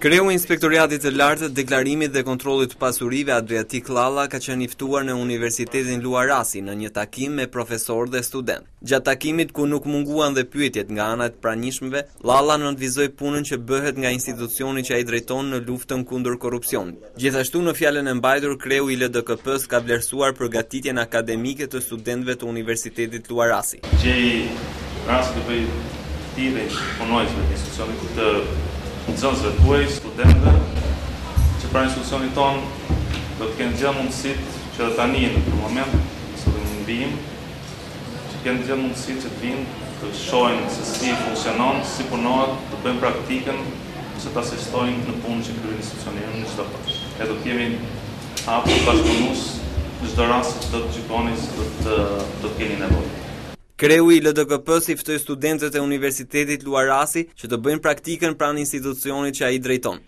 Kreu i Inspektoriatit të Lartë të Deklarimit dhe Kontrollit të Pasurive, Adriatik Llalla, ka qenë i ftuar në Universitetin Luarasi në një takim me profesorë dhe studentë. Gjatë takimit, ku nuk munguan dhe pyetjet nga ana e të pranishmëve, Llalla nënvizoi punën që bëhet nga institucioni që ai drejton në luftën kundër korrupsionit. Gjithashtu në fjalën e mbajtur, kreu i LDKP-së ka vlerësuar përgatitjen akademike të studentëve të Universitetit Luarasi. Gjej rastin të bëj thirrje punonjësve të institucionit të nxënësve tuaj, studentëve, që pranë institucionit tonë do të kenë gjitha mundësitë që edhe tani në këtë moment, ose dhe në vijim, që të kenë gjitha mundësitë që të vijnë, të shohin se si funksionon, si punohet, të bëjnë praktikën ose të asistojnë në punën që kryen institucioni ynë në çdo kohë. Ne do të jemi hapur bashkëpunues në çdo rast që do të gjykoni se do të do të keni nevojë. Kreu i LDKP-së i ftoi studentët e Universitetit Luarasi që të bëjnë praktikën pranë institucionit që ai drejton.